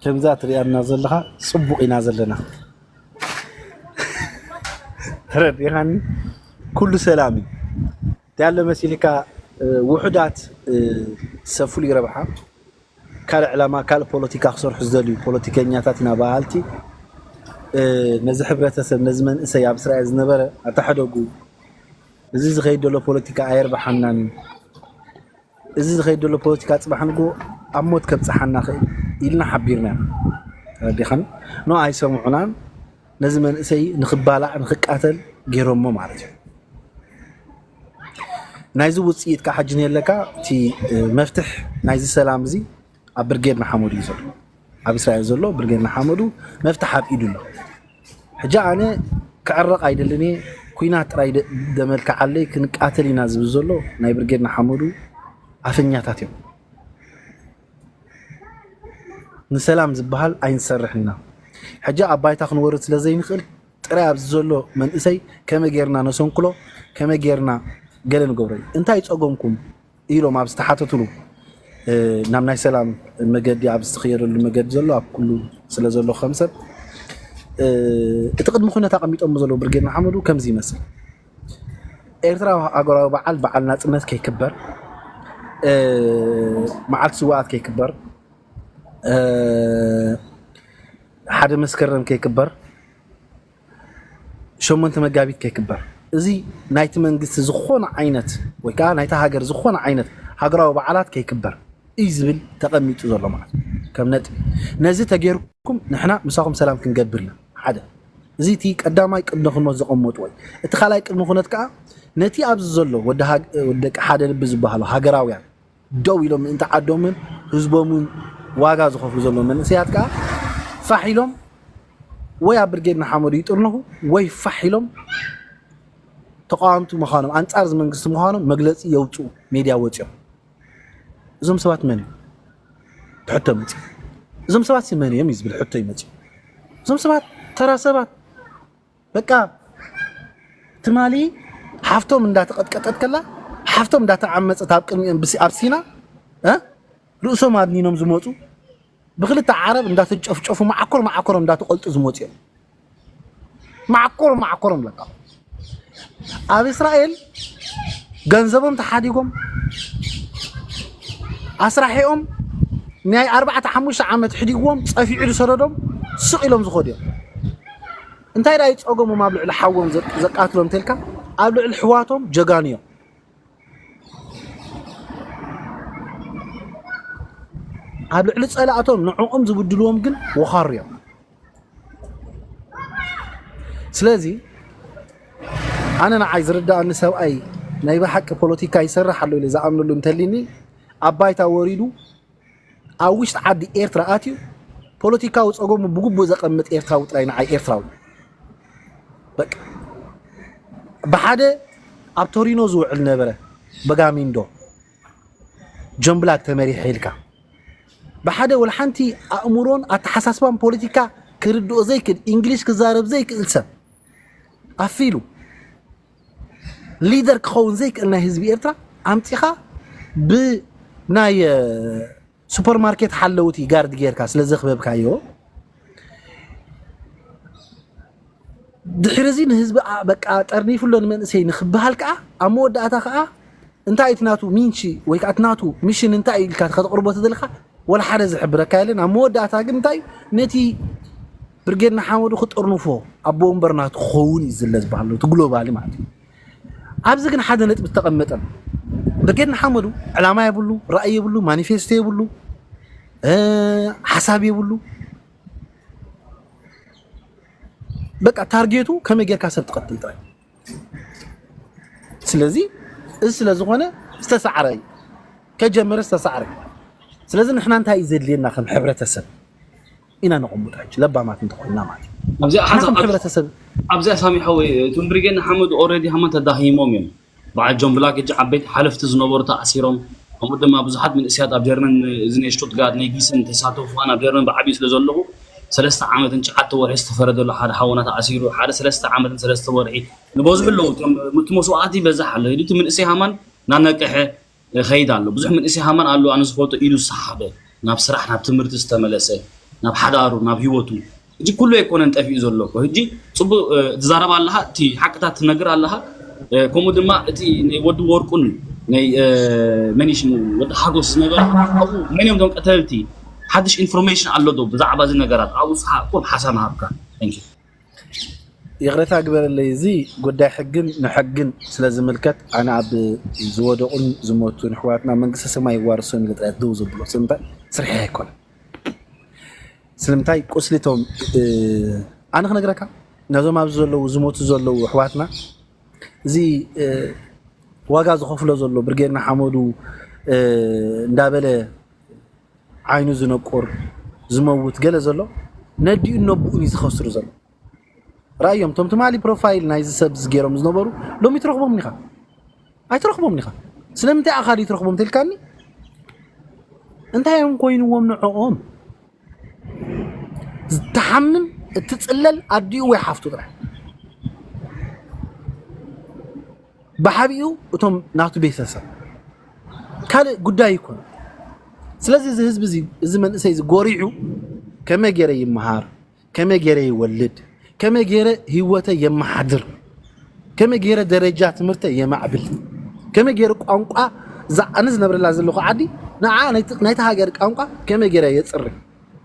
ከምዛ ትሪኣና ዘለኻ ጽቡቕ ኢና ዘለና። ተረዲኻኒ? ኩሉ ሰላም እዩ። ያለ መሲልካ፣ እ፣ ውሑዳት፣ እ፣ ሰብ ፍሉይ ረብሓ፣ ካልእ ዕላማ፣ ካልእ ፖለቲካ ክሰርሑ ዝደልዩ ፖለቲከኛታት ኢና በሃልቲ፣ እ፣ ነዚ ሕብረተሰብ፣ ነዚ መንእሰይ ኣብ እስራኤል ዝነበረ ኣታ ሕደጉ፣ እዚ ዝኸይድ ዘሎ ፖለቲካ ኣየርብሓናን እዩ። እዚ ዝኸይድ ዘሎ ፖለቲካ ጽባሕ ንግሆ ኣብ ሞት ከብጽሓና ኽእል ኢልና ሓቢርና ኢና። ተረዲኻኒ? ኖ ኣይሰምዑናን። ነዚ መንእሰይ ንኽባላዕ ንኽቃተል ገይሮሞ ማለት እዩ። ናይዚ ውጽኢት ከዓ ሕጂ ንየለካ እቲ፣ እ፣ መፍትሕ ናይዚ ሰላም እዚ ኣብ ብርጌድ ንሓመዱ እዩ ዘሎ። ኣብ እስራኤል ዘሎ ብርጌድ ንሓመዱ መፍትሕ ኣብ ኢዱ ኣሎ። ሕጂ ኣነ ክዕረቕ ኣይደልን እየ። ኩናት ጥራይ ደ-፣ ደመልክዓለይ ክንቃተል ኢና ዝብል ዘሎ ናይ ብርጌድ ንሓመዱ ኣፈኛታት እዮም። ንሰላም ዝበሃል ኣይንሰርሕን ኢና። ሕጂ ኣብ ባይታ ክንወርድ ስለ ዘይንኽእል ጥራይ ኣብዚ ዘሎ መንእሰይ ከመይ ጌርና ነሰንኩሎ፣ ከመይ ጌርና ገለ ንገብሮ እዩ። እንታይ ጸገምኩም ኢሎም ኣብ ዝተሓተትሉ፣ እ፣ ናብ ናይ ሰላም መገዲ ኣብ ዝትኽየደሉ መገዲ ዘሎ ኣብ ኩሉ ስለ ዘሎ ከም ሰብ፣ እ፣ እቲ ቅድሚ ኩነት ኣቐሚጦሞ ዘለዉ ብርጌድ ንሓመዱ ከምዚ ይመስል። ኤርትራ ሃገራዊ በዓል፣ በዓል ናጽነት ከይክበር፣ እ፣ መዓልቲ ስዋኣት ከይክበር፣ እ፣ ሓደ መስከረም ከይክበር፣ ሸሞንተ መጋቢት ከይክበር፣ እዚ ናይቲ መንግስቲ ዝኾነ ዓይነት ወይ ከዓ ናይታ ሃገር ዝኾነ ዓይነት ሃገራዊ በዓላት ከይክበር እዩ ዝብል ተቐሚጡ ዘሎ ማለት እዩ። ከም ነጥቢ ነዚ ተገይርኩም ንሕና ምሳኹም ሰላም ክንገብር ኢና። ሓደ፣ እዚ እቲ ቀዳማይ ቅድመ ኩነት ዘቐመጡ ወይ እቲ ካልኣይ ቅድመ ኩነት ከዓ ነቲ ኣብዚ ዘሎ ወዲ ሃግ-፣ ወዲ ደቂ ሓደ ልቢ ዝበሃሉ ሃገራውያን ደው ኢሎም ምእንቲ ዓዶምን ህዝቦምን ዋጋ ዝኸፍሉ ዘለዉ መንእሰያት ከዓ ፋሕ ኢሎም ወይ ኣብ ብርጌድ ንሓመዱ ይጥርንፉ ወይ ፋሕ ኢሎም ተቃወምቲ ምዃኖም፣ ኣንጻር እዚ መንግስቲ ምዃኖም መግለጺ የውጽኡ፣ ሜድያ ወጺኦም። እዞም ሰባት መን እዮም? ሕቶ መጺኡ። እዞም ሰባት መን እዮም እዩ ዝብል ሕቶ ይመጺኡ። እዞም ሰባት ተራ ሰባት በቃ ትማሊ ሓፍቶም እንዳተቐጥቀጠት ከላ፣ ሓፍቶም እንዳተዓመጸት ኣብ ቅድሚኦም ብሲ-፣ ኣብ ሲና፣ እ? ርእሶም ኣድኒኖም ዝመጹ፣ ብክልተ ዓረብ እንዳተጨፍጨፉ፣ መዓኮር መዓኮሮም እንዳተቐልጡ ዝመጹ እዮም። መዓኮር መዓኮሮም ለካ። ኣብ እስራኤል ገንዘቦም ተሓዲጎም፣ ኣስራሒኦም ናይ ኣርባዕተ ሓሙሽተ ዓመት ሕዲግዎም፣ ጸፊዑ ዝሰደዶም ስቕ ኢሎም ዝኸዱ እዮም። እንታይ ደኣ እዩ ጸገሞም ኣብ ልዕሊ ሓዎም ዘ-፣ ዘቃትሎም ተልካ? ኣብ ልዕሊ ኣሕዋቶም ጀጋኑ እዮም። ኣብ ልዕሊ ጸላእቶም ንዕኦም ዝብድልዎም ግን ወኻሩ እዮም። ስለዚ ኣነ ንዓይ ዝርድኣኒ ሰብኣይ ናይ ብሓቂ ፖለቲካ ይሰርሕ ኣሎ ኢለ ዝኣምነሉ እንተሊኒ ኣብ ባይታ ወሪዱ ኣብ ውሽጢ ዓዲ ኤርትራ ኣትዩ ፖለቲካዊ ጸገሙ ብግቡእ ዘቐምጥ ኤርትራዊ ጥራይ ንዓይ ኤርትራዊ። በቃ ብሓደ ኣብ ቶሪኖ ዝውዕል ነበረ በጋሚንዶ ጆን ብላክ ተመሪሐ ኢልካ ብሓደ ወላ ሓንቲ ኣእምሮን ኣተሓሳስባን ፖለቲካ ክርድኦ ዘይክእል፣ እንግሊሽ ክዛረብ ዘይክእል ሰብ ኣፊሉ ሊደር ክኸውን ዘይክእል ናይ ህዝቢ ኤርትራ ኣምጺኻ ብናይ፣ እ፣ ሱፐርማርኬት ሓለውቲ ጋርድ ጌርካ ስለ ዘኽበብካዮ፣ ድሕሪ እዚ ንህዝቢ ኣ-፣ በቃ ጠርኒፉ ኣሎ ንመንእሰይ ንኽበሃል ከኣ፣ ኣብ መወዳእታ ከኣ እንታይ እቲ ናቱ ሚንሺ ወይ ከኣ እቲ ናቱ ሚሽን እንታይ ኢልካ ከተቕርቦ ተደልኻ፣ ወላ ሓደ ዝሕብረካ የለን። ኣብ መወዳእታ ግን እንታይ እዩ? ነቲ ብርጌድ ንሓመዱ ክጥርንፎ ኣቦ ወንበር ናቱ ክኸውን እዩ ዝለ ዝበሃል ኣሎ፣ እቲ ግሎባሊ ማለት እዩ። ኣብዚ ግን ሓደ ነጥቢ ዝተቐመጠ ኣሎ። ብርጌድ ንሓመዱ ዕላማ የብሉ፣ ራእይ የብሉ፣ ማኒፌስቶ የብሉ፣ እ፣ ሓሳብ የብሉ። በቃ ታርጌቱ ከመይ ጌርካ ሰብ ትቐትል ጥራይ። ስለዚ እዚ ስለ ዝኾነ ዝተሳዕረ እዩ። ከጀመረ ዝተሳዕረ እዩ። ስለዚ ንሕና እንታይ እዩ ዘድልየና ከም ሕብረተሰብ ኢና ነቐምጦ ሕጂ ለባማት እንተኾይንና ማለት እዩ። ኣብዚኣ ንሕና ሓንሳ-፣ ከም ኣብ-፣ ሕብረተሰብ ኣብዚኣ ሳሚ ሓወይ፣ እቶም ብርጌድ ንሓመዱ ኦልሬዲ ሃማን ተዳኺሞም እዮም። በዓል ጆን ብላክ ሕጂ ዓበይቲ ሓለፍቲ ዝነበሩ ተኣሲሮም፣ ከምኡ ድማ ብዙሓት መንእሰያት ኣብ ጀርመን፣ እዚ ናይ ሽቱትጋርት ናይ ጊስን ተሳተፉ፣ ኣነ ኣብ ጀርመን ብዓብዩ ስለ ዘለኹ ሰለስተ ዓመትን ትሽዓተ ወርሒ ዝተፈረደሉ ሓደ ሓውና ተኣሲሩ፣ ሓደ ሰለስተ ዓመትን ሰለስተ ወርሒ፣ ንበዝሑ ኣለዉ። እቶም፣ እቲ መስዋእቲ ይበዝሕ ኣሎ። ኢሉ እቲ መንእሰይ ሃማን እናነቅሐ ይኸይድ ኣሎ። ብዙሕ መንእሰይ ሃማን ኣሎ፣ ኣነ ዝፈልጦ ኢዱ ዝሰሓበ፣ ናብ ስራሕ ናብ ትምህርቲ ዝተመለሰ፣ ናብ ሓዳሩ ናብ ህይወቱ። ሕጂ ኩሉ ኣይኮነን ጠፊኡ ዘሎ እኮ። ሕጂ ጽቡቅ ትዛረብ ኣለኻ፣ እቲ ሓቅታት ትነግር ኣለኻ። ከምኡ ድማ እቲ ናይ ወዲ ወርቁን ናይ መኒሽን ወዲ ሓጎስ ዝነበረ ኣብኡ መን እዮም እቶም ቀተልቲ? ሓድሽ ኢንፎርሜሽን ኣሎ ዶ ብዛዕባ እዚ ነገራት? ኣብኡ ስሓ ቁም ሓሳብ ሃብካ። Thank you። ይቕሬታ ግበረለይ፣ እዚ ጉዳይ ሕግን ንሕግን ስለ ዝምልከት ኣነ ኣብ ዝወደቑን ዝሞቱን ኣሕዋትና መንግስተ ሰማይ ይዋርሶም ኢለ ጥራይ ደው ዘብሎ። ስለምንታይ? ስርሐይ ኣይኮነን። ስለምንታይ? ቁስሊ እቶም ኣነ ክነግረካ፣ ነዞም ኣብዚ ዘለዉ ዝሞቱ ዘለዉ ኣሕዋትና እዚ ዋጋ ዝኸፍሎ ዘሎ ብርጌድ ንሓመዱ እንዳበለ ዓይኑ ዝነቁር ዝመውት ገለ ዘሎ ነዲኡን ነብኡን እዩ ዝኸስሩ ዘሎ። ራእዮም እቶም ትማሊ ፕሮፋይል ናይዚ ሰብ ዝገይሮም ዝነበሩ ሎሚ ትረኽቦም ኒኻ ኣይትረኽቦም ኒኻ። ስለምንታይ ኣኻል ይትረኽቦም ትልካኒ? እንታይ እዮም ኮይንዎም ንዕኦም? ዝተሓምም እትፅለል ኣዲኡ ወይ ሓፍቱ ጥራሕ ብሓቢኡ እቶም ናቱ ቤተሰብ ካልእ ጉዳይ ይኮኑ። ስለዚ እዚ ህዝቢ እዚ እዚ መንእሰይ እዚ ጎሪዑ ከመይ ገይረ ይመሃር፣ ከመይ ገይረ ይወልድ፣ ከመይ ገይረ ህይወተ የመሓድር፣ ከመይ ገይረ ደረጃ ትምህርተ የማዕብል፣ ከመይ ገይረ ቋንቋ እዛ ኣነ ዝነብረላ ዘለኹ ዓዲ ንዓ ናይቲ ሃገር ቋንቋ ከመይ ገይረ የፅሪ፣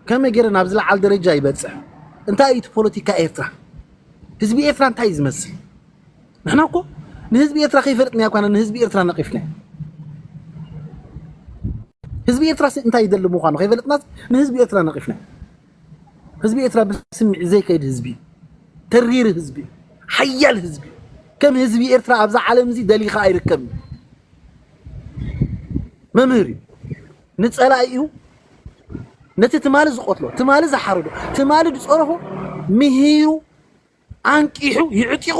ከመይ ገይረ ናብ ዝለዓል ደረጃ ይበፅሕ። እንታይ እዩ እቲ ፖለቲካ ኤርትራ? ህዝቢ ኤርትራ እንታይ እዩ ዝመስል? ንሕና እኮ ንህዝቢ ኤርትራ ከይፈለጥናዮ እኳ ንህዝቢ ኤርትራ ነቒፍና። ህዝቢ ኤርትራ እንታይ ይደሊ ምዃኑ ከይፈለጥና ንህዝቢ ኤርትራ ነቒፍና። ህዝቢ ኤርትራ ብስምዒት ዘይከይድ ህዝቢ፣ ተሪር ህዝቢ፣ ሓያል ህዝቢ፣ ከም ህዝቢ ኤርትራ ኣብዛ ዓለም እዚ ደሊኻ ኣይርከብን። መምህር እዩ፣ ንጸላኢኡ ነቲ ትማሊ ዝቆትሎ፣ ትማሊ ዝሓረዶ፣ ትማሊ ዝጸረፎ ምሂሩ ኣንቂሑ ይዕጢቑ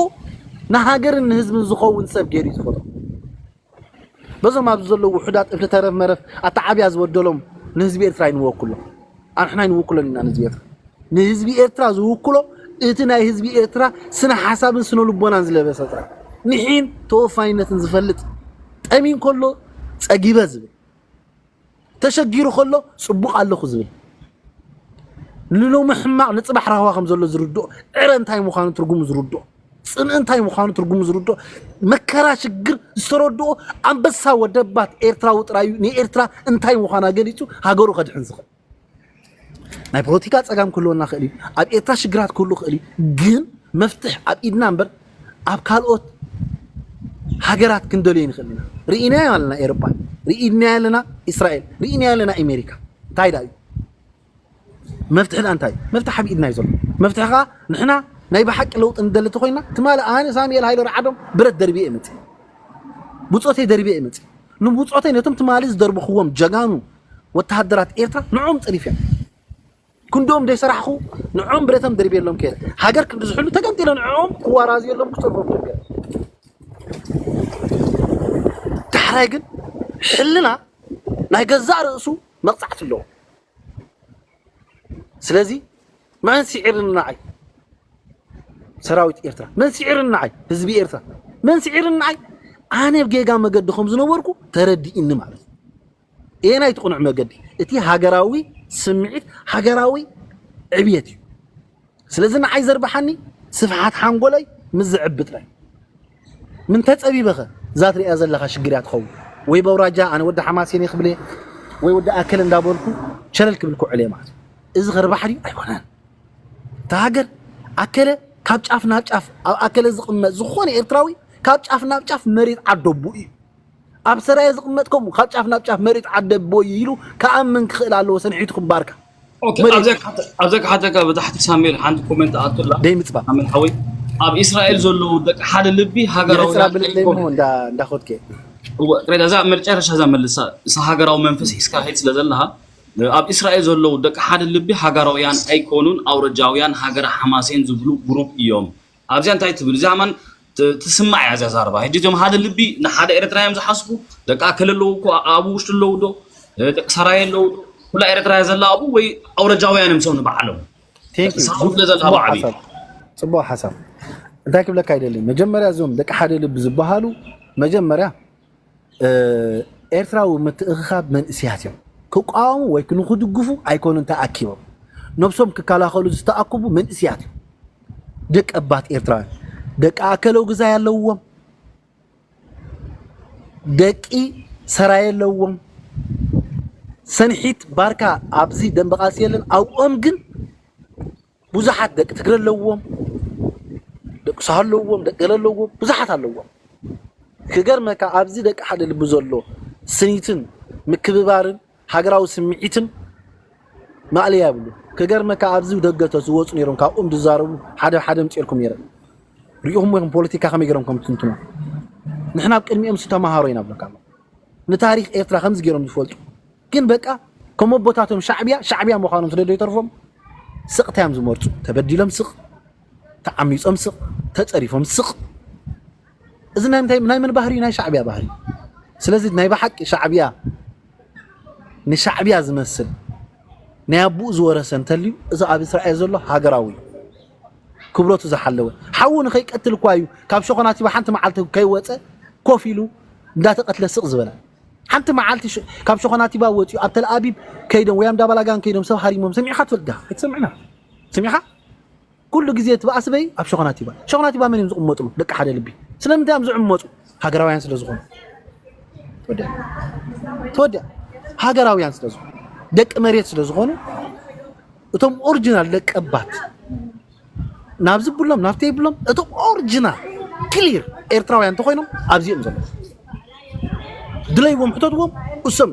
ንሃገርን ንህዝብን ዝኸውን ሰብ ገይሩ እዩ ዝፈጥሮ። በዞም ኣብዚ ዘለዉ ውሑዳት እፍሊ ተረፍ መረፍ ኣተዓብያ ዝበደሎም ንህዝቢ ኤርትራ ኣይንወክሎ። ኣንሕና ኣይንውክሎን ኢና ንህዝቢ ኤርትራ። ንህዝቢ ኤርትራ ዝውክሎ እቲ ናይ ህዝቢ ኤርትራ ስነ ሓሳብን ስነ ልቦናን ዝለበሰ ጥራይ ንሒን ተወፋይነትን ዝፈልጥ ጠሚን ከሎ ጸጊበ ዝብል ተሸጊሩ ከሎ ጽቡቕ ኣለኹ ዝብል ንሎሚ ሕማቕ ንጽባሕ ራህዋ ከም ዘሎ ዝርድኦ ዕረ እንታይ ምዃኑ ትርጉሙ ዝርድኦ ጽንኢ እንታይ ምዃኑ ትርጉሙ ዝርድኦ መከራ ሽግር ዝተረድኦ ኣንበሳ ወደባት ኤርትራዊ ጥራይ እዩ። ንኤርትራ እንታይ ምዃና ገሊጹ ሃገሩ ከድሕን ዝኽእል ናይ ፖለቲካ ጸጋም ክህልወና ክእል እዩ። ኣብ ኤርትራ ሽግራት ክህሉ ክእል እዩ። ግን መፍትሕ ኣብ ኢድና እምበር ኣብ ካልኦት ሃገራት ክንደልዮ ንኽእል ኢና። ርኢናዮ ኣለና ኤሮጳ፣ ርኢናዮ ኣለና እስራኤል፣ ርኢናዮ ኣለና ኣሜሪካ። እንታይ ዳ እዩ መፍትሒ? ዳ እንታይ መፍትሒ ኣብ ኢድና እዩ ዘሎ። መፍትሒ ከዓ ንሕና ናይ ብሓቂ ለውጢ ንደሊ ተኮይና ትማሊ ኣነ ሳሙኤል ሃይለ ረዓዶም ብረት ደርቢየ እየ መፅእ፣ ብፆተይ ደርቢየ እየ መፅእ። ንብፆተይ ነቶም ትማሊ ዝደርብኽዎም ጀጋኑ ወተሃደራት ኤርትራ ንዖም ፀሪፍዮም ክንዶም ደይሰራሕኹ ንዖም ብረቶም ደርብየሎም ከይደ ሃገር ክንዲ ዝሕሉ ተገምጢለ ንዖም ክዋራዝየሎም ክፀርፎም ደርብየ። ዳሕራይ ግን ሕልና ናይ ገዛእ ርእሱ መቕፃዕቲ ኣለዎ። ስለዚ መን ስዒርኒ ንዓይ ሰራዊት ኤርትራ፣ መን ስዒርኒ ንዓይ ህዝቢ ኤርትራ፣ መን ስዒርኒ ንዓይ ኣነ ጌጋ መገዲ ከም ዝነበርኩ ተረዲእኒ ማለት እዩ። እየናይ እቲ ቅኑዕ መገዲ? እቲ ሃገራዊ ስምዒት፣ ሃገራዊ ዕብየት እዩ። ስለዚ ንዓይ ዘርብሓኒ ስፍሓት ሓንጎለይ ምስ ዝዕቢ ጥራይ። ምን ተጸቢበኸ እዛ ትሪኣ ዘለኻ ሽግር እያ ትኸውን። ወይ በውራጃ ኣነ ወዲ ሓማሴን እየ ክብል እየ፣ ወይ ወዲ ኣከለ እንዳበልኩ ቸለል ክብል ክውዕል እየ ማለት እዩ። እዚ ከርባሕ ድዩ? ኣይኮነን። እታ ሃገር ኣከለ ካብ ጫፍ ናብ ጫፍ ኣብ ኣከለ ዝቕመጥ ዝኾነ ኤርትራዊ ካብ ጫፍ ናብ ጫፍ መሬት ዓደቡ እዩ። ኣብ ሰራየ ዝቕመጥ ከምኡ ካብ ጫፍ ናብ ጫፍ መሬት ዓደቦ እዩ ኢሉ ክኣምን ክኽእል ኣለዎ። ሰንሒቱ ክባርካ ኦኬ፣ መሬት ኣብዛ ክሓተ- ኣብዛ ክሓተካ ብታሕቲ ሳሙኤል ሓንቲ ኮመንት ኣቶላ ደይ ምፅባ ሳሙኤል ሓወይ ኣብ እስራኤል ዘለዉ ደቂ ሓደ ልቢ ሃገራዊ የዕፅራ ብልለይ ምሆ እንዳ- እንዳኸድከ እዛ መጨረሻ እዛ መልሳ እሳ ሃገራዊ መንፈስ ሒዝካ ሄድ ስለ ዘለኻ ኣብ እስራኤል ዘለዉ ደቂ ሓደ ልቢ ሃገራውያን ኣይኮኑን ኣውረጃውያን ሃገረ ሓማሴን ዝብሉ ግሩፕ እዮም ኣብዚኣ እንታይ ትብል እዚኣ ማን ትስማዕ እያ እዚኣ ዛረባ ሕጂ እዚኦም ሓደ ልቢ ንሓደ ኤርትራ እዮም ዝሓስቡ ደቂ ኣከለ ኣለዉ እኮ ኣብኡ ውሽጢ ኣለዉ ዶ ደቂ ሰራየ ኣለዉ ዶ ኩላ ኤርትራ እያ ዘላ ኣብኡ ወይ ኣውረጃውያን እዮም ሰው ንባዕሎም Thank you። ሳውት ለዘላ ጽቡቕ ባዕቢ ሓሳብ። ጽቡቕ ሓሳብ እንታይ ክብለካ ይደሊ መጀመርያ እዞም ደቂ ሓደ ልቢ ዝበሃሉ መጀመርያ ኤርትራዊ ምትእኽኻብ መንእስያት እዮም ክቃወሙ ወይ ንክድግፉ ኣይኮኑን ተኣኪቦም ነብሶም ክከላኸሉ ዝተኣከቡ መንእስያት እዮም። ደቂ ኣባት ኤርትራውያን፣ ደቂ ኣከለው ግዛይ ኣለውዎም፣ ደቂ ሰራየ ኣለውዎም። ሰንሒት ባርካ ኣብዚ ደንበ ቃልሲ የለን። ኣብኦም ግን ብዙሓት ደቂ ትግረ ኣለውዎም፣ ደቂ ሳሆ ኣለውዎም፣ ደቂ ገለ ኣለውዎም፣ ብዙሓት ኣለውዎም። ክገርመካ ኣብዚ ደቂ ሓደ ልቢ ዘሎ ስኒትን ምክብባርን ሃገራዊ ስምዒትን ማእለያ የብሉ። ክገርመካ ኣብዚ ደገ ተዝወፁ ነይሮም ካብኦም ዝዛረቡ ሓደ ሓደ ምፅኤልኩም ነይረ። ሪኢኹም ኢኹም ፖለቲካ ከመይ ገይሮም ከም ትንትኖ። ንሕና ኣብ ቅድሚኦም ሲ ተማሃሮ ኢና ብለካ ኣሎ። ንታሪኽ ኤርትራ ከምዚ ገይሮም ዝፈልጡ ግን በቃ ከም ኣቦታቶም ሻዕብያ ሻዕብያ ምዃኖም ስለ ዘይተርፎም ስቕታ እዮም ዝመርፁ። ተበዲሎም ስቕ፣ ተዓሚፆም ስቕ፣ ተፀሪፎም ስቕ። እዚ ናይ ምንታይ ናይ መን ባህሪ እዩ? ናይ ሻዕብያ ባህሪ። ስለዚ ናይ ብሓቂ ሻዕብያ ንሻዕብያ ዝመስል ናይ ኣቡኡ ዝወረሰ እንተልዩ እዚ ኣብ እስራኤል ዘሎ ሃገራዊ እዩ። ክብረቱ ዝሓለወ ሓዉ ንኸይቀትል እኳ እዩ ካብ ሸኾናቲባ ሓንቲ መዓልቲ ከይወፀ ኮፍ ኢሉ እንዳተቐትለ ስቕ ዝበለ። ሓንቲ መዓልቲ ሽ- ካብ ሸኾናቲባ ወፂኡ ኣብ ተልኣቢብ ከይዶም ወይ ኣብ እንዳባላጋን ከይዶም ሰብ ሃሪሞም ሰሚዕካ ትፈልጥ ዲኻ? ኣይትሰምዕና። ሰሚዕካ? ኩሉ ግዜ እቲ በኣስ በይ ኣብ ሸኾናቲባ። ሸኾናቲባ መን እዮም ዝቕመጥሉ? ደቂ ሓደ ልቢ። ስለምንታይ እዮም ዝዕመፁ? ሃገራውያን ስለ ዝኾኑ። ተወዲኣ። ተወዲኣ። ሃገራውያን ስለ ዝኾኑ፣ ደቂ መሬት ስለ ዝኾኑ፣ እቶም ኦሪጂናል ደቂ ኣባት ናብዚ ብሎም ናብቲ ይብሎም፣ እቶም ኦሪጂናል ክሊር ኤርትራውያን እንተኾይኖም ኣብዚ እዮም ዘለዉ። ድለይዎም፣ ሕተትዎም፣ እሶም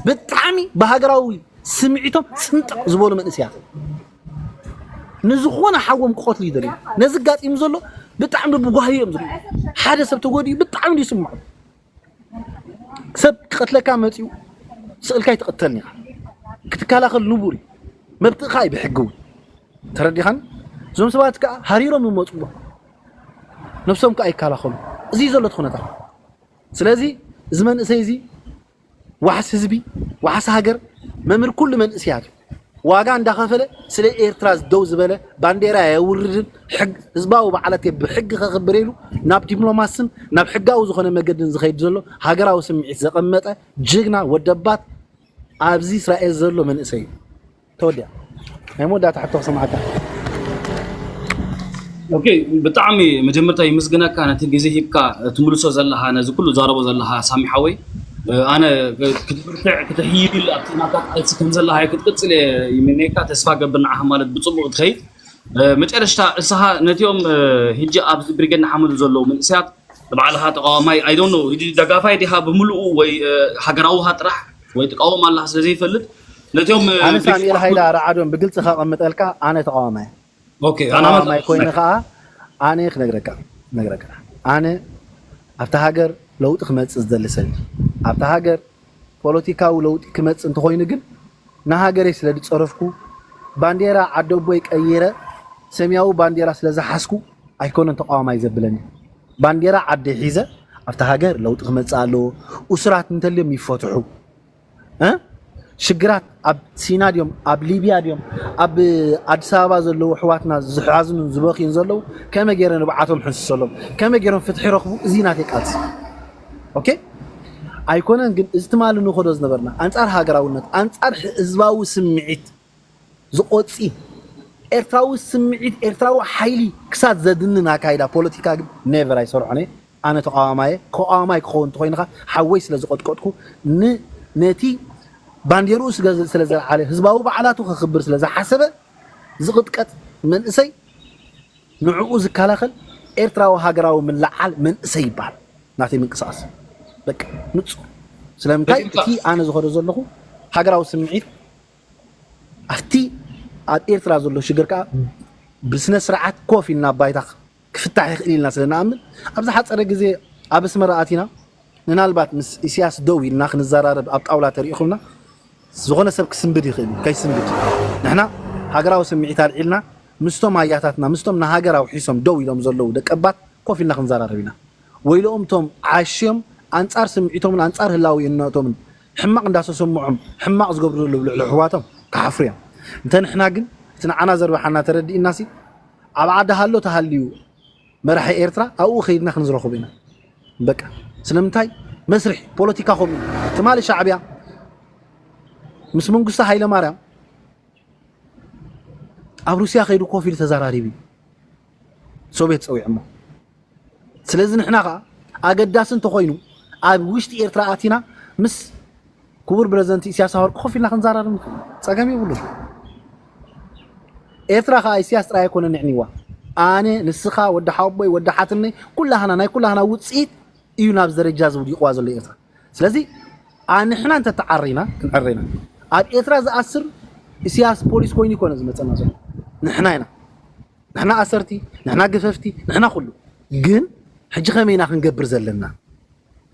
ብጣዕሚ ብሃገራዊ ስምዒቶም ስንጥቕ ዝበሉ መንእስያት ንዝኾነ ሓዎም ክቐትሉ ይደልዩ። ነዚ ጋጢሙ ዘሎ ብጣዕሚ ብጓሂ እዮም ዝብሉ። ሓደ ሰብ ተጎዲኡ ብጣዕሚ ድዩ ስምዖም። ሰብ ክቐትለካ መፂኡ ስእልካ ይትቐተል ኒኻ ክትከላኸል ንቡር እዩ። መብትእኻ እዩ ብሕጊ እውን። ተረዲኻን? እዞም ሰባት ከዓ ሃሪሮም ይመፁ ኣለዉ። ነብሶም ከዓ ይከላኸሉ። እዚ እዩ ዘሎ እቲ ኩነታት። ስለዚ እዚ መንእሰይ እዚ ዋሕስ ህዝቢ፣ ዋሕስ ሃገር፣ መምህር ኩሉ መንእስያት እዩ። ዋጋ እንዳኸፈለ ስለ ኤርትራ ደው ዝበለ ባንዴራ የውርድን ሕግ ህዝባዊ በዓላት ብሕጊ ከኽብር ኢሉ ናብ ዲፕሎማስን ናብ ሕጋዊ ዝኾነ መገድን ዝኸይድ ዘሎ ሃገራዊ ስምዒት ዘቐመጠ ጅግና ወደባት ኣብዚ እስራኤል ዘሎ መንእሰይ እዩ። ተወዲኣ ናይ መወዳእታ ሕቶ ክሰምዓካ። ኦኬ፣ ብጣዕሚ መጀመርታ ይምስግነካ ነቲ ግዜ ሂብካ ትምልሶ ዘለኻ ነዚ ኩሉ ዛረቦ ዘለኻ ሳሚ ሓወይ። ኣነ ክትብርትዕ ክትሕይል ኣብቲ ናታ ቃልሲ ከም ዘለኻ ክትቅጽል እየ ይምነየካ። ተስፋ ገብር ንዓኻ ማለት ብጽቡቕ ትኸይድ። መጨረሽታ እስኻ ነቲኦም ሕጂ ኣብዚ ብርጌድ ንሓመዱ ዘለዉ መንእሰያት ንባዕልኻ ተቃዋማይ I don't know ሕጂ ደጋፋይ ዲኻ ብምሉኡ ወይ ሃገራውኻ ጥራሕ ወይ ትቃወም ኣለኻ ስለ ዘይፈልጥ ነቲኦም ኣነ ሳሙኤል ሃይለ ኣርዓዶም ብግልፂ ከቐምጠልካ ኣነ ተቃዋማይ ኦኬ ኣና ተቃዋማይ ኮይነ ከዓ ኣነ ክነግረካ ነግረካ ኣነ ኣብታ ሃገር ለውጢ ክመፅእ ዝደሊ ሰብ ኣብታ ሃገር ፖለቲካዊ ለውጢ ክመፅእ እንተኮይኑ ግን ንሃገረይ ስለ ዝፀረፍኩ ባንዴራ ዓደቦይ ቀይረ ሰማያዊ ባንዴራ ስለ ዝሓዝኩ ኣይኮነን ተቃዋማይ ዘብለኒ ባንዴራ ዓደይ ሒዘ ኣብታ ሃገር ለውጢ ክመፅእ ኣለዎ እሱራት እንተልዮም ይፈትሑ እ ሽግራት ኣብ ሲና ድዮም ኣብ ሊብያ ድዮም ኣብ ኣዲስ ኣበባ ዘለዉ ኣሕዋትና ዝሓዝኑን ዝበኽዩን ዘለዉ ከመይ ገይረ ንብዓቶም ሕንስሰሎም ከመይ ገይሮም ፍትሒ ረኽቡ እዚ ናተይ ቃልሲ ኦኬ ኣይኮነን ግን እዚ ትማሊ ንኸዶ ዝነበርና ኣንጻር ሃገራውነት ኣንጻር ህዝባዊ ስምዒት ዝቆፂ ኤርትራዊ ስምዒት ኤርትራዊ ሓይሊ ክሳብ ዘድንን ኣካይዳ ፖለቲካ ግን ኔቨር ኣይሰርሖን እየ ኣነ ተቃዋማየ ተቃዋማይ ክኸውን እንተኮይንካ ሓወይ ስለ ዝቆጥቆጥኩ ን ነቲ ባንዴርኡ ስለ ዝለዓለ ህዝባዊ በዓላቱ ከክብር ስለ ዝሓሰበ ዝቕጥቀጥ መንእሰይ ንዕኡ ዝከላኸል ኤርትራዊ ሃገራዊ ምልዓል መንእሰይ ይበሃል ናተይ ምንቅስቃስ በቃ ንፁር ስለምንታይ እቲ ኣነ ዝኸዶ ዘለኹ ሃገራዊ ስምዒት ኣብቲ ኣብ ኤርትራ ዘሎ ሽግር ከዓ ብስነ ስርዓት ኮፍ ኢልና ባይታ ክፍታሕ ይኽእል ኢልና ስለ ንኣምን ኣብ ዝሓፀረ ግዜ ኣብ ኣስመራ ኣቲና ምናልባት ምስ ኢስያስ ደው ኢልና ክንዘራረብ ኣብ ጣውላ ተሪኢኹምና ዝኾነ ሰብ ክስንብድ ይኽእል እዩ ከይስንብድ ንሕና ሃገራዊ ስምዒት ኣልዒልና ምስቶም ኣያታትና ምስቶም ንሃገር ኣውሒሶም ደው ኢሎም ዘለዉ ደቀባት ኮፍ ኢልና ክንዘራረብ ኢና ወይልኦም እቶም ዓሽዮም ኣንጻር ስምዒቶምን ኣንጻር ህላውነቶምን ሕማቕ እንዳተሰምዖም ሕማቕ ዝገብሩ ዘለዉ ልዕሊ ኣሕዋቶም ክሓፍሩ እዮም። እንተ ንሕና ግን እቲ ንዓና ዘርብሓና ተረዲእናሲ ኣብ ዓዲ ሃሎ ተሃልዩ መራሒ ኤርትራ ኣብኡ ከይድና ክንዝረኽቦ ኢና። በቃ ስለምንታይ መስርሒ ፖለቲካ ከምኡ እዩ። ትማሊ ሻዕብያ ምስ መንግስቱ ሃይለማርያም ኣብ ሩስያ ከይዱ ኮፍ ኢሉ ተዘራሪቡ እዩ። ሶቪየት ጸዊዖሞ። ስለዚ ንሕና ኸዓ ኣገዳሲ እንተኾይኑ ኣብ ውሽጢ ኤርትራ ኣቲና ምስ ክቡር ፕረዚደንት ኢሳያስ ኣፈወርቂ ኮፍ ኢልና ክንዘራረብ ንኽእል። ጸገም የብሉን። ኤርትራ ኸዓ ኢሳያስ ጥራይ ኣይኮነን ንዕንዋ። ኣነ፣ ንስኻ፣ ወዲ ሓወቦይ፣ ወዲ ሓትነይ፣ ኩላህና፣ ናይ ኩላህና ውጽኢት እዩ ናብዚ ደረጃ እዚ ውዲቕዋ ዘሎ ኤርትራ። ስለዚ፣ ኣ-፣ ንሕና እንተተዓሪና፣ ክንዕረ ኢና። ኣብ ኤርትራ ዝኣስር ኢሳያስ ፖሊስ ኮይኑ ይኮነ ዝመጸና ዘሎ። ንሕና ኢና። ንሕና ኣሰርቲ፣ ንሕና ገፈፍቲ፣ ንሕና ኩሉ። ግን ሕጂ ከመይ ኢና ክንገብር ዘለና?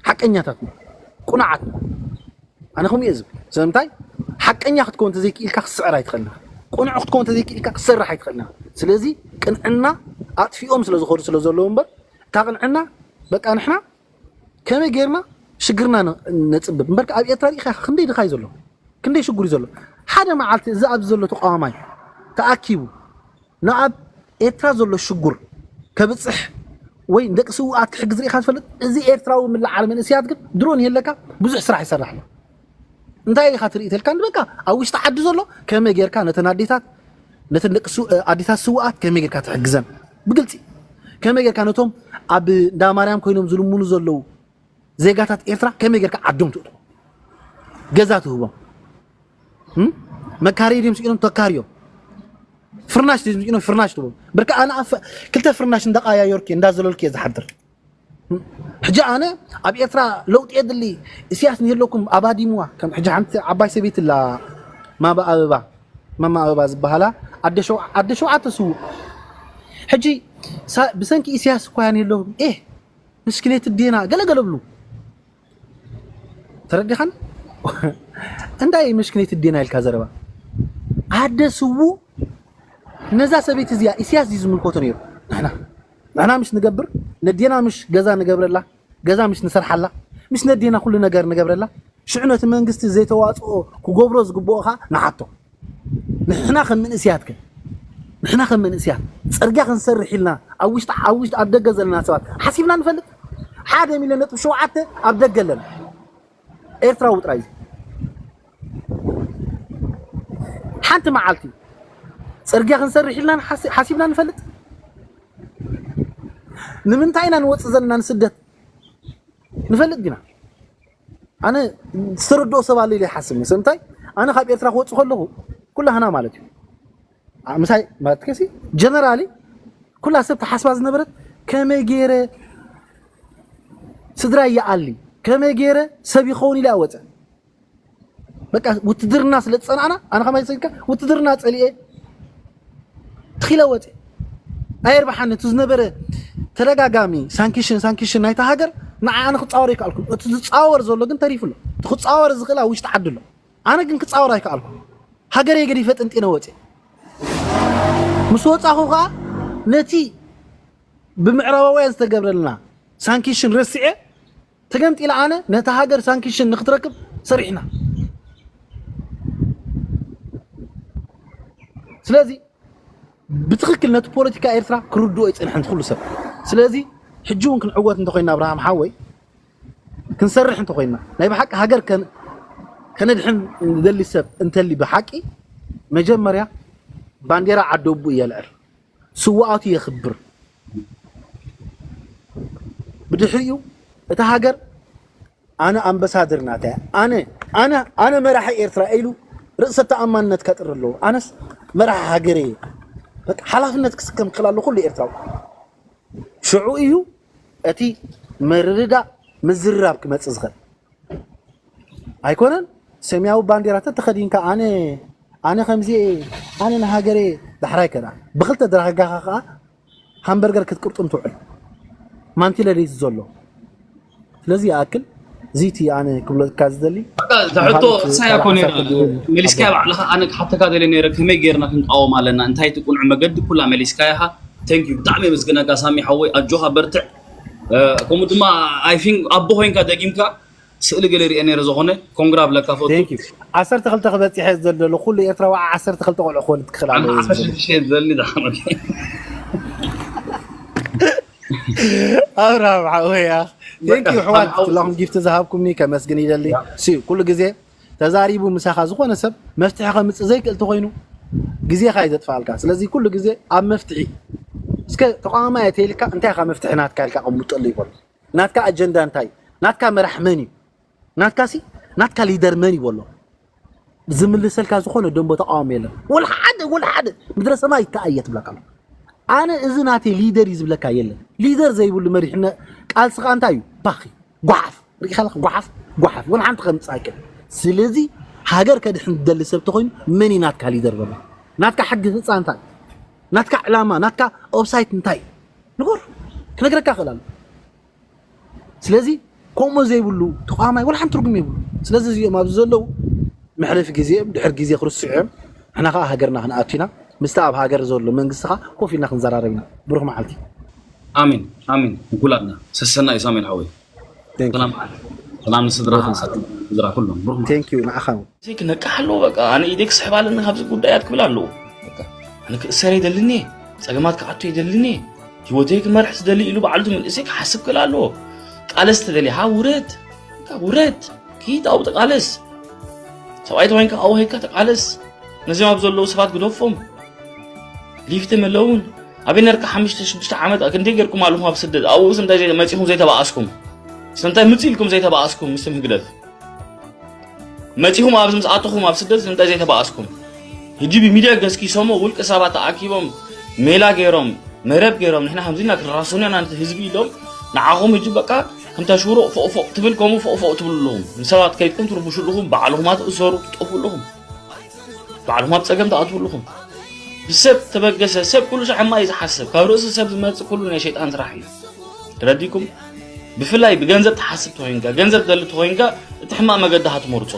ሓቀኛታት ንኹን። ቁኑዓት ንኹን። ኣነ ከምኡ እየ ዝብል። ስለምንታይ? ሓቀኛ ክትከውን እንተዘይክኢልካ ክትስዕር ኣይትኽእልን ኢኻ። ቅኑዕ ክትከውን እንተዘይክኢልካ ክትሰርሕ ኣይትኽእልን ኢኻ። ስለዚ ቅንዕና ኣጥፊኦም ስለ ዝኸዱ ስለ ዘለዉ እምበር፣ እታ ቅንዕና በቃ ንሕና ከመይ ጌርና ሽግርና ነ-፣ ነጽብብ። እምበርካ ኣብ ኤርትራ ርኢኻ ኢኻ ክንደይ ድኻ እዩ ዘሎ? ክንደይ ሽጉር እዩ ዘሎ? ሓደ መዓልቲ እዚ ኣብዚ ዘሎ ተቃዋማይ ተኣኪቡ ንኣብ ኤርትራ ዘሎ ሽጉር ከብጽሕ ወይ ንደቂ ስውኣት ክሕግዝ ርኢኻ ትፈልጥ? እዚ ኤርትራዊ ምላዓል መንእሰያት ግን ድሮን ይህለካ ብዙሕ ስራሕ ይሰርሕ ኣሎ። እንታይ ኢኻ ትርኢ ተልካ? በቃ ኣብ ውሽጢ ዓዲ ዘሎ ከመይ ጌርካ ነተን ኣዴታት፣ ነተን ደቂ ስው-፣ ኣዴታት ስውኣት ከመይ ጌርካ ትሕግዘን? ብግልጺ ከመይ ጌርካ ነቶም ኣብ እንዳ ማርያም ኮይኖም ዝልምኑ ዘለዉ ዜጋታት ኤርትራ ከመይ ጌርካ ዓዶም ትእትዎም? ገዛ ትህቦም? እም? መካረዪ ድዮም ስኢኖም ተካርዮም? ፍርናሽ ድዮም ስኢኖም ፍርናሽ ትህቦም? ብርካ ኣነ ኣፈ-፣ ክልተ ፍርናሽ እንዳቀያየርኩ እየ፣ እንዳዘለልኩ እየ ዝሓድር። እም? ሕጂ ኣነ ኣብ ኤርትራ ለውጢ የድሊ፣ ኢሳያስ ንህለኩም ኣባዲምዋ። ከም ሕጂ ሓንቲ ዓባይ ሰበይቲ ኣላ፣ ማማ ኣበባ፣ ማማ ኣበባ ዝበሃላ፣ ኣደ ሸው-፣ ኣደ ሸውዓተ ስውእ። ሕጂ ሳ-፣ ብሰንኪ ኢሳያስ እኳ እያ ንህለኩም፣ ኤህ፣ ምስኪነይቲ ኣዴና፣ ገለ ገለ ብሉ። ተረዲኻን? እንታይ ምስኪነይቲ ኣዴና ኢልካ ዘረባ? ኣደ ስውእ ነዛ ሰበይቲ እዚኣ ኢሳያስ እዩ ዝምልከቶ ነይሩ። ንሕና፣ ንሕና ምሽ ንገብር፣ ነዴና ምሽ ገዛ ንገብረላ፣ ገዛ ምሽ ንሰርሓላ፣ ምሽ ነዴና ኩሉ ነገር ንገብረላ። ሽዑ ነቲ መንግስቲ ዘይተዋጽኦ ክገብሮ ዝግብኦ ኸኣ ንሓቶ። ንሕና ከም መንእሰያት ከ? ንሕና ከም መንእሰያት ጽርግያ ክንሰርሕ ኢልና ኣብ ውሽጢ፣ ኣብ ውሽጢ ኣብ ደገ ዘለና ሰባት ሓሲብና ንፈልጥ? ሓደ ሚልዮን ነጥቢ ሸውዓተ ኣብ ደገ ኣለና። ኤርትራዊ ጥራይ እዩ። ሓንቲ መዓልቲ ጽርግያ ክንሰርሕ ኢልና ንሓሲ-፣ ሓሲብና ንፈልጥ? ንምንታይ ኢና ንወጽእ ዘለና ንስደት? ንፈልጥ ዲና? ኣነ ዝተረድኦ ሰብ ኣሎ ኢለ ይሓስብ። ምስ እንታይ? ኣነ ካብ ኤርትራ ክወጽእ ከለኹ፣ ኩላህና ማለት እዩ። ኣ-፣ ምሳይ ማለት ከሲ፣ ጀነራሊ፣ ኩላ ሰብ ተሓስባ ዝነበረት፣ ከመይ ገይረ ስድራይ ይኣሊ፣ ከመይ ገይረ ሰብ ይኸውን ኢለ እወጸ። በቃ ውትድርና ስለ ዝጸናዕና፣ ኣነ ከማይ ሰድካ ውትድርና ጸሊኤ ትኺለ ወጸ። ኣየርባሓን እቲ ዝነበረ ተደጋጋሚ ሳንክሽን፣ ሳንክሽን ናይታ ሃገር ንዓ ኣነ ክጻወር ይከኣልኩ። እቲ ዝጻወር ዘሎ ግን ተሪፉ ኣሎ። እቲ ክጻወር ዝኽእል ኣብ ውሽጢ ዓዲ ኣሎ። ኣነ ግን ክጻወር ኣይከኣልኩ። ሃገረይ ገዲፈ ጥንጢነ ወጸ። ምስ ወጻኹ ከኣ ነቲ ብምዕራባውያን ዝተገብረልና ሳንክሽን ረሲዐ ተገምጢለ ኣነ ነታ ሃገር ሳንክሽን ንክትረክብ ሰሪሕና። ስለዚ ብትኽክል ነቲ ፖለቲካ ኤርትራ ክርድኦ ይጽንሕ እንት ኩሉ ሰብ። ስለዚ ሕጂ እውን ክንዕወት እንተኮይና ኣብርሃም ሓወይ፣ ክንሰርሕ እንተኮይና፣ ናይ ብሓቂ ሃገር ከን-፣ ከነድሕን ንደሊ ሰብ እንተሊ ብሓቂ መጀመርያ ባንዴራ ዓደቡ የልዕል፣ ስውኣቱ የኽብር። ብድሕሪኡ እታ ሃገር ኣነ ኣምባሳደር ናታ እያ፣ ኣነ፣ ኣነ፣ ኣነ መራሒ ኤርትራ ኢሉ ርእሰ ተኣማንነት ከጥሪ ኣለዎ። ኣነስ መራሒ ሃገር እየ። በቃ ሓላፍነት ክስከም ክኽእል ኣሎ ኩሉ ኤርትራዊ። ሽዑ እዩ እቲ ምርድዳእ ምዝርራብ ክመጽእ ዝኽእል። ኣይኮነን ሰማያዊ ባንዴራ ተተኸዲንካ ኣነ፣ ኣነ ከምዚ እየ፣ ኣነ ንሃገር እየ፣ ዳሕራይ ከኣ ብኽልተ ድራጋኻ ከኣ ሃምበርገር ክትቅርጥም ትውዕል። ማንቲለ ደይት ዘሎ። ስለዚ ይኣክል፣ እዚ እቲ ኣነ ክብለካ ዝደሊ። በቃ፣ እቲ ሕቶ ንኻልእ ንሳይ እኮ ተራ ነይሩ። ሓሳብ ክህልዎ መሊስካዮ ይኽእል። ባዕልኻ፣ ኣነ ክሓተካ ደልየ ነይረ፣ ከመይ ጌርና ክንቃወም ኣለና? እንታይ እቲ ቁኑዕ መገዲ? ኩላ መሊስካያ ኢኻ። Thank you። ብጣዕሚ የመስግነካ ሳሚ ሓወይ፣ ኣጆኻ በርትዕ። እ፣ ከምኡ ድማ፣ I think፣ ኣቦ ኮይንካ ደጊምካ ስእሊ ገለ ሪኤ ነይረ፣ ዝኾነ ኮንግራ ብለካ ፈቱ። Thank you። ዓሰርተ ክልተ ክበጽሕ እየ ዝደሊ ዘሎ። ኩሉ ኤርትራዊ ዓሰርተ ክልተ ቆልዑ ክወልድ ክኽእል ኣለዎ እየ ዝደሊ። ዓሰርተ ሽዱሽተ እየ ዝደሊ፣ ዝሓመድ። ኣብርሃም ሓወያ። Thank you በቃ፣ ኣሕዋት፣ ሓው-፣ ኩላኹም ጊፍቲ ዝሃብኩምኒ ከመስግን ይደሊ። ያ። ሲ፣ ኩሉ ግዜ ተዛሪቡ ምሳኻ ዝኾነ ሰብ መፍትሒ ከምጽእ ዘይክእል ተኾይኑ፣ ግዜኻ እዩ ዘጥፋልካ። ስለዚ ኩሉ ግዜ ኣብ መፍትሒ እስከ ተቃዋማይ እየ ተይልካ እንታይ ኢኻ መፍትሒ ናትካ ኢልካ ቀምጠሉ ይበሉ። ናትካ ኣጀንዳ እንታይ እዩ? ናትካ መራሕ መን እዩ? ናትካ ሲ ናትካ ሊደር መን ይበሎ? ዝምልሰልካ ዝኾነ ደንቦ ተቃዋሚ የለን። ወላ ሓደ ወላ ሓደ ምድረ ሰማይ ይተኣየ ትብለካ ኣሎ። ኣነ እዚ ናተይ ሊደር እዩ ዝብለካ የለን። ሊደር ዘይብሉ መሪሕነት ቃልስኻ እንታይ እዩ? ባኺ ጓሓፍ ርኢኻ ኣለኻ ጓሓፍ ጓሓፍ ወላ ሓንቲ ከምፅእ ኣይክእል። ስለዚ ሃገር ከድሕን ዝደሊ ሰብ ተኾይኑ መን እዩ ናትካ ሊደር በሎ? ናትካ ሕጊ ህፃ እንታይ? ናትካ ዕላማ ናትካ ኦፍሳይት እንታይ? ንጎር ክነግረካ እኽእል ኣሎ። ስለዚ ከምኡ ዘይብሉ ተቋማይ ወላ ሓንቲ ትርጉም የብሉ። ስለዚ እዚኦም ኣብዚ ዘለዉ መሕለፊ ግዜ እዮም፣ ድሕር ግዜ ክርስዑ እዮም። ንሕና ከዓ ሃገርና ክንኣቱ ኢና። ምስቲ ኣብ ሃገር ዘሎ መንግስቲ ከዓ ኮፍ ኢልና ክንዘራረብ ኢና። ብሩኽ መዓልቲ። ኣሜን ኣሜን። ንኩላትና ሰሰና እዩ ሳሙኤል ሓወይ። Thank you. ሰላም ሰላም ንስድራ ስድራ ኩሎም ብሩኽ መዓልቲ። Thank you ንዓኻ እውን። እዚ ክነቅሕ ኣለዎ። በቃ ኣነ ኢደይ ክስሕብ ኣለኒ ካብዚ ጉዳያት ክብል ኣለዎ። በቃ ኣነ ክእሰር ይደልኒ፣ ፀገማት ክኣቱ ይደልኒ፣ ህይወተይ ክመርሕ ዝደሊ ኢሉ ባዕሉ እቲ መንእሰይ ክሓስብ ክእል ኣለዎ። ቃለስ ተደሊኻ ውረድ፣ በቃ ውረድ፣ ኪድ ኣብኡ ተቃለስ። ሰብኣይ ተኮይንካ ኣብኡ ሄድካ ተቃለስ። ነዚም ኣብ ዘለዉ ሰባት ግደፎም። ሊፍት መለውን ኣበይ ነርካ ሓሙሽተ ሽዱሽተ ዓመት ክንደይ ገርኩም ኣለኹም ኣብ ስደት ኣብኡ ስምታይ መፂኹም ዘይተባኣስኩም? ስምታይ ምፅ ኢልኩም ዘይተባኣስኩም? ምስ ህግደፍ መፂኹም ኣብዚ ምስ ኣተኹም ኣብ ስደት ስምታይ ዘይተባኣስኩም? ሕጂ ብሚድያ ገስኪሶሞ ውልቂ ሰባት ተኣኪቦም ሜላ ገይሮም መረብ ገይሮም ንሕና ከምዚ ኢና ክራሱን ኢና ነቲ ህዝቢ ኢሎም ንዓኹም ሕጂ በቃ ከምታ ሽሮ ፎቕፎቕ ትብል ከምኡ ፎቕፎቕ ትብሉ ኣለኹም። ንሰባት ከይድኩም ትርብሹ ኣለኹም፣ ባዕልኹም ኣትእሰሩ ትጠፉ ኣለኹም። ባዕልኹም ኣብ ፀገም ትኣትዉ ኣለኹም። ብሰብ ተበገሰ ሰብ ኩሉ ሻዕ ሕማቕ እዩ ዝሓስብ። ካብ ርእሲ ሰብ ዝመፅእ ኩሉ ናይ ሸይጣን ስራሕ እዩ። ተረዲኩም? ብፍላይ ብገንዘብ ትሓስብ ተኮይንካ ገንዘብ ትደሊ ተኮይንካ እቲ ሕማቕ መገዲ ሃትመርፆ።